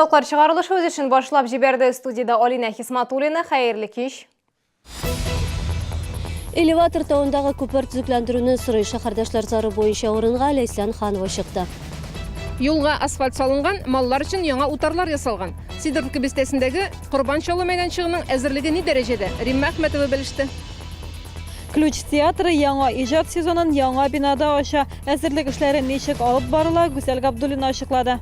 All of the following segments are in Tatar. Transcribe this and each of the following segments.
Яңалыклар чыгарылышы үз эшен башлап җибәрде. Студиядә Алинә Хисматуллина. Хәерле кич. Элеватор тавындагы күпер төзекләндерүне сорый шәһәрдәшләр зары буенча урынга Ләйсән Ханова чыкты. Юлга асфальт салынган, маллар өчен яңа утарлар ясалган. Сидоровка бистәсендәге Корбан чалу мәйданчыгының әзерлеге ни дәрәҗәдә? Римма Әхмәтова белеште. Ключ театры яңа иҗат сезонын яңа бинада ача. Әзерлек эшләре ничек алып барыла, Гүзәл Габдуллина ачыклады.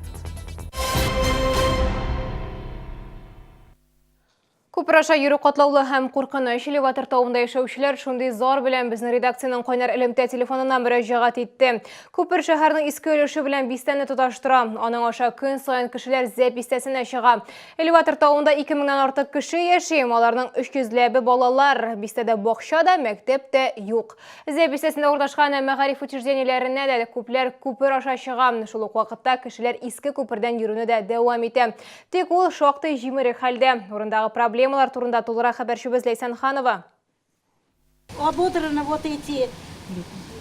Күпер аша йөрү катлаулы һәм куркыныч. Элеватор тавында яшәүчеләр шундый зар белән безнең редакциянең кайнар элемтә телефонына мөрәҗәгать итте. Күпер шәһәрнең иске өлеше белән бистәне тоташтыра. Аның аша көн саен кешеләр Зәй бистәсенә чыга. Элеватор тавында 2000-нән артык кеше яши, аларның 300 ләбе балалар. Бистәдә бакча да, мәктәп тә юк. Зәй бистәсендә урнашкан мәгариф учреждениеләренә дә күпләр күпер аша чыга. Шул ук вакытта кешеләр иске күпердән йөрүне дә дәвам итә. Тик ул шактый җимерек хәлдә. Урындагы проблемалар турында тулырак хәбәрчебез Ләйсән Ханова. Ободраны вот эти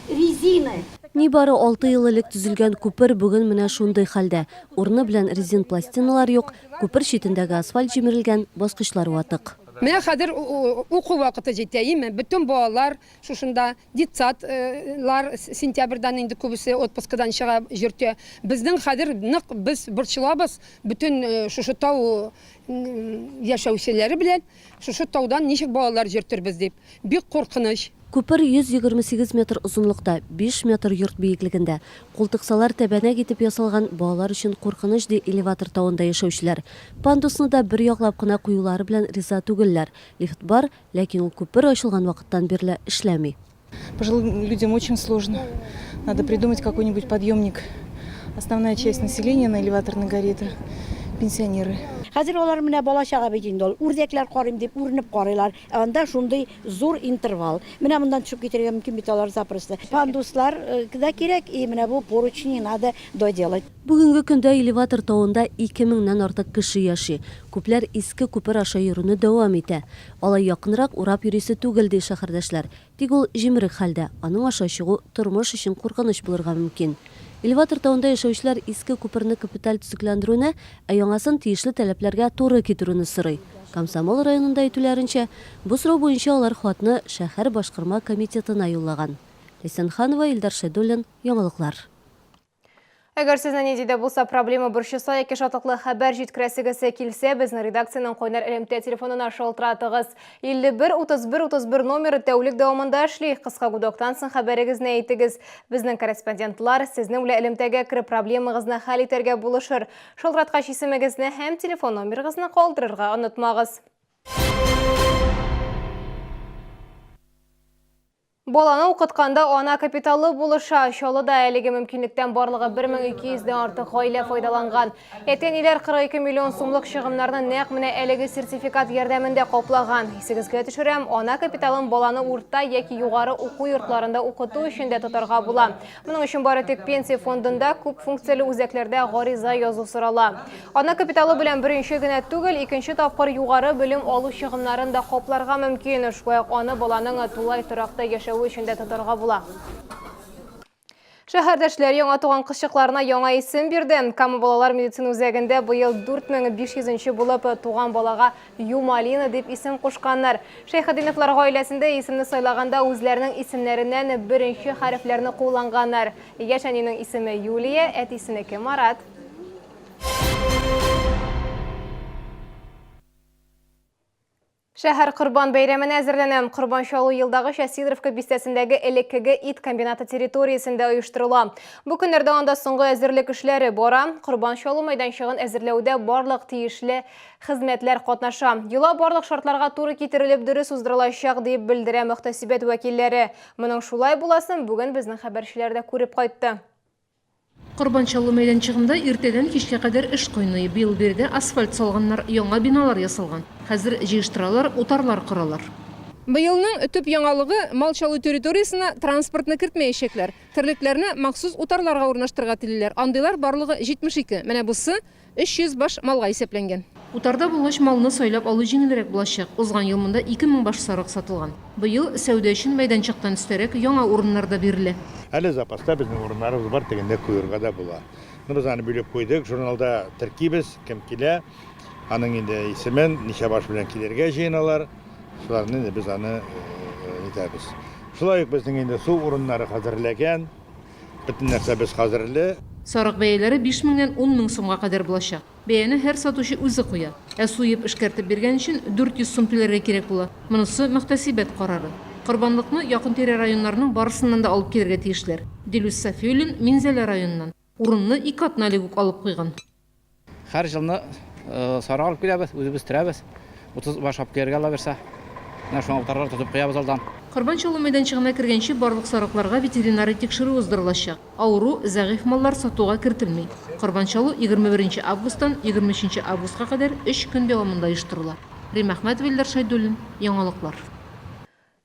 резины. Нибары алты ел элек төзелгән күпер бүген менә шундый хәлдә. Урыны белән резин пластиналар юк, күпер читендәге асфальт җимерелгән, баскычлар ватык. Менә хәзер уку вакыты җитә, име? Бөтен балалар шушында, детсад лар сентябрьдән инде күбесе отпускадан чыга, йөртә. Безнең хәзер нык без борчылабыз бөтен шушы тау яшәүчеләре белән, шушы таудан ничек балалар йөртербез дип. Бик куркыныч. Күпер 128 метр озынлыкта, 5 метр йорт биеклегендә. Култыксалар тәбәнәк итеп ясалган, балалар өчен куркыныч, ди элеватор тавында яшәүчеләр. Пандусны да бер яклап кына куюлары белән риза түгелләр. Лифт бар, ләкин ул күпер ачылган вакыттан бирле эшләми. Пожилым людям очень сложно. Надо придумать какой-нибудь подъемник. Основная часть населения на элеваторной горе это пенсионеры. Хәзер алар менә бала-чага бит инде ул. Үрдәкләр карыйм дип үренеп карыйлар. Ә анда шундый зур интервал. Менә моннан төшеп китәргә мөмкин бит алар запросто. Пандуслар да кирәк, и менә бу поручни надо доделать. Бүгенге көндә элеватор тавында 2 меңнән артык кеше яши. Күпләр иске күпер аша йөрүне дәвам итә. Алай якынрак урап йөрисе түгел, ди шәһәрдәшләр. Тик ул җимерек хәлдә, аның аша чыгу тормыш өчен куркыныч булырга мөмкин. Элеватор тавында яшәүчеләр иске күперне капиталь төзекләндерүне, ә яңасын тиешле таләпләргә туры китерүне сорый. Комсомол районында әйтүләренчә, бу сорау буенча алар хатны шәһәр башкарма комитетына юллаган. Ләйсән Ханова, Илдар Шәйдуллин, Яңалыклар. Әгәр сезне нинди дә булса проблема борчыса яки шатлыклы хәбәр җиткерәсегез килсә, безнең редакциянең кайнар элемтә телефонына шалтыратыгыз. 51 31 31 номеры тәүлек дәвамында эшли. Кыска гудоктан соң хәбәрегезне әйтегез. Безнең корреспондентлар сезнең белән элемтәгә кереп проблемагызны хәл итәргә булышыр. Шалтыраткач исемегезне һәм телефон номерыгызны калдырырга онытмагыз. Баланы укытканда ана капиталы булыша. Чаллыда әлеге мөмкинлектән барлыгы 1200 дән артык гаилә файдаланган. Әти-әниләр 42 миллион сумлык чыгымнарны нәкъ менә әлеге сертификат ярдәмендә каплаган. Исегезгә төшерәм, ана капиталын баланы урта яки югары уку йортларында укыту өчен дә тотарга була. Моның өчен бары тик пенсия фондында күп функцияле үзәкләрдә гариза язу сорала. Ана капиталы белән беренче генә түгел, икенче тапкыр югары белем алу чыгымнарын да капларга мөмкин. Шулай ук аны баланың тулай торакта яшәве өчен дә тотарга була. Шәһәрдәшләр яңа туган кызчыкларына яңа исем бирде. Кама балалар медицина үзәгендә быел 4500 нче булып туган балага Юмалина дип исем кушканнар. Шәйхетдиновлар гаиләсендә исемне сайлаганда үзләренең исемнәреннән беренче хәрефләрне кулланганнар. Яшь әнинең исеме Юлия, әтисенеке Марат. Шәһәр Корбан бәйрәменә әзерләнә. Корбан чалу елдагыча Сидоровка бистәсендәге элеккеге ит комбинаты территориясендә оештырыла. Бу көннәрдә анда соңгы әзерлек эшләре бара. Корбан чалу мәйданчыгын әзерләүдә барлык тиешле хезмәтләр катнаша. Йола барлык шартларга туры китерелеп дөрес уздырылачак, дип белдерә мөхтәсибәт вәкилләре. Моның шулай буласын бүген безнең хәбәрчеләр дә күреп кайтты. Корбан чалу мәйданчыгында иртәдән кичкә кадәр эш кайный. Быел биредә асфальт салганнар, яңа биналар ясалган. Хәзер җыештыралар, утарлар коралар. Быелның төп яңалыгы, мал чалу территориясенә транспортны кертмәячәкләр. Терлекләрне махсус утарларга урнаштырырга телиләр. Андыйлар барлыгы 72. Менә бусы, 300 баш малга исәпләнгән. Утарда булгач, малны сайлап алу җиңелрәк булачак. Узган ел монда 2000 баш сарык сатылган. Быел сәүдә өчен мәйданчыктан өстәрәк яңа урыннар да бирелә. Әле запаста безнең урыннарыбыз бар, тегендә куерга да була. Ну, без аны бүлеп куйдык, журналда теркибез, кем килә, аның инде исемен, ничә баш белән килергә җыеналар, шуларны инде без аны нитәбез. Шулай ук безнең инде су урыннары хәзерләгән, бөтен нәрсәбез хәзерле. Сарык бәяләре биш меңнән 10 мең сумга кадәр булачак. Бәяне һәр сатучы үзе куя. Ә суеп, эшкәртеп биргән өчен 400 сум түләргә кирәк була. Монысы, мөхтәсибәт карары. Корбанлыкны якын-тирә районнарның барысыннан да алып килергә тиешләр. Дилүс Сафиуллин, Минзәлә районыннан. Урынны ике атна элек үк алып куйган. Һәр елны сарык алып киләбез, үзебез үстерәбез. 30 баш алып килергә Алла бирсә. Менә шуңа утарлар тотып куябыз алдан. Корбан чалу мәйданчыгына кергәнче барлык сарыкларга ветеринарий тикшерү уздырылачак. Авыру, зәгыйфь маллар сатуга кертелми. Корбан чалу 21 нче августтан 23 нче августка кадәр өч көн дәвамында оештырыла. Рим Әхмәтов, Илдар Шәйдуллин, Яңалыклар.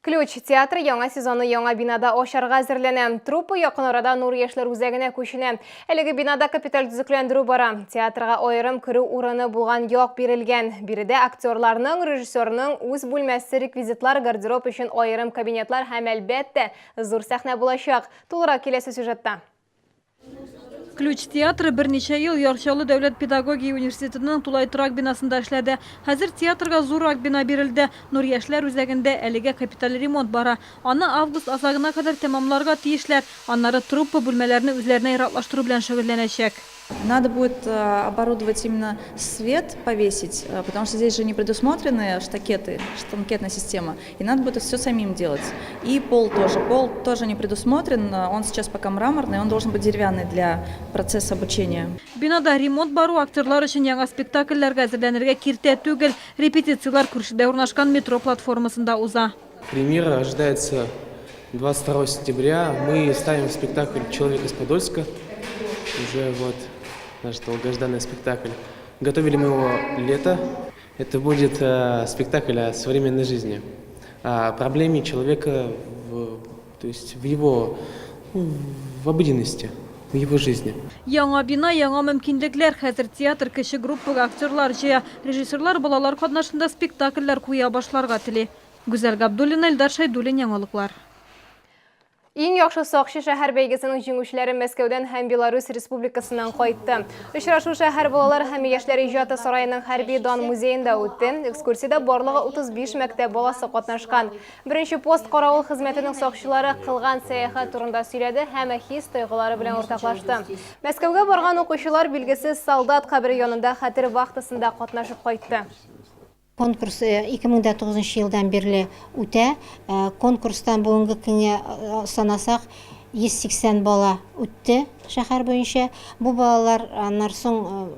Ключ театры яңа сезонны яңа бинада ачарга әзерләнә. Труппа якын арада Нур яшьләр үзәгенә күченә. Әлеге бинада капиталь төзекләндерү бара. Театрга аерым керү урыны булган як бирелгән. Биредә актерларның, режиссерның үз бүлмәсе, реквизитлар, гардероб өчен аерым кабинетлар һәм, әлбәттә, зур сәхнә булачак. Тулырак киләсе сюжетта. Ключ театры берничә ел Яр Чаллы дәүләт педагогия университетының тулай торак бинасында эшләде. Хәзер театрга зуррак бина бирелде. Нур яшьләр үзәгендә әлегә капиталь ремонт бара. Аны август азагына кадәр тәмамларга тиешләр. Аннары труппа бүлмәләрне үзләренә яраклаштыру белән шөгыльләнәчәк. Надо будет оборудовать именно свет повесить, потому что здесь же не предусмотрены штакеты, штанкетная система. И надо будет все самим делать. И пол тоже. Пол тоже не предусмотрен, он сейчас пока мраморный, он должен быть деревянный для процесса обучения. Бинада ремонт бару актерлар өчен яңа спектакльләргә әзерләнергә киртә түгел. Репетицияләр күршедә урнашкан метро платформасында уза. Премьера ожидается 22 сентября. Мы ставим спектакль «Человек из Подольска». Уже вот наш долгожданный спектакль. Готовили мы его лето. Это будет э, спектакль о современной жизни, о проблеме человека, в, то есть в его ну, в обыденности, в его жизни. Яңа бина, яңа мөмкинлекләр. Хәзер театр кече группага актерлар җыя. Режиссерлар балалар катнашында спектакльләр куя башларга тели. Гүзәл Габдуллина, Илдар Шәйдуллин, Яңалыклар. Иң яхшы сакчы шәһәр бәйгесенең җиңүчеләре Мәскәүдән һәм Беларусь Республикасыннан кайтты. Очрашу шәһәр балалар һәм яшьләр иҗаты сараеның хәрби дан музеенда үтте. Экскурсиядә барлыгы 35 мәктәп баласы катнашкан. Беренче пост каравыл хезмәтенең сакчылары кылган сәяхәт турында сөйләде һәм хис-тойгылары белән уртаклашты. Мәскәүгә барган укучылар билгесез солдат кабере янында хәтер вахтасында катнашып кайтты. Конкурс 2009 нчы елдан бирле үтә. Конкурстан бүгенге көнгә санасак, 180 бала үтте шәһәр буенча. Бу балалар аннан соң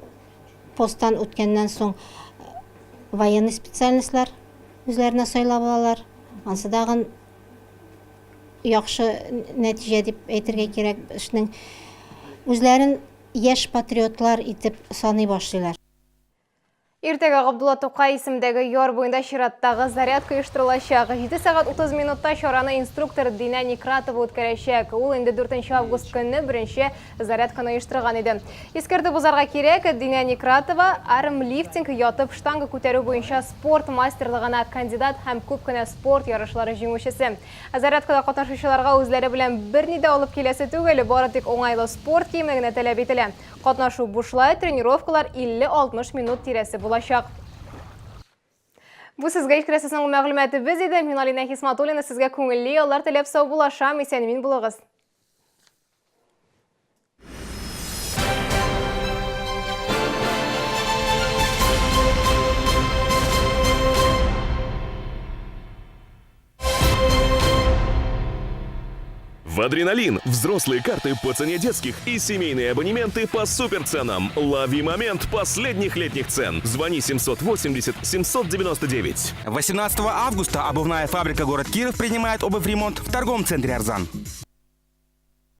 посттан үткәннән соң военный специальностьлар үзләренә сайлап алалар. Ансы тагын яхшы нәтиҗә дип әйтергә кирәк эшнең. Үзләрен яшь патриотлар итеп саный башлыйлар. Иртәгә Габдулла Тукай исемендәге яр буенда чираттагы зарядка оештырылачак. 7 сәгать 30 минутта чараны инструктор Динә Некратова үткәрәчәк. Ул инде 4 август көнне беренче зарядканы оештырган иде. Искәртеп узарга кирәк, Динә Некратова армлифтинг, ятып штанга күтәрү буенча спорт мастерлыгына кандидат һәм күп кенә спорт ярышлары җиңүчесе. Зарядкада катнашучыларга үзләре белән берни дә алып киләсе түгел, бары тик уңайлы спорт киеме генә таләп ителә. Катнашу бушлай, тренировкалар 50-60 минут тирәсе булачак. Бу сезгә җиткерәсе соңгы мәгълүматыбыз иде. Мин Алина Хисматуллина сезгә күңелле яллар теләп саубуллашам. Исән-имин булыгыз. В «Адреналин» взрослые карты по цене детских и семейные абонементы по суперценам. Лови момент последних летних цен. Звони 780 799. 18 августа обувная фабрика «Город Киров» принимает обувь ремонт в торговом центре «Арзан».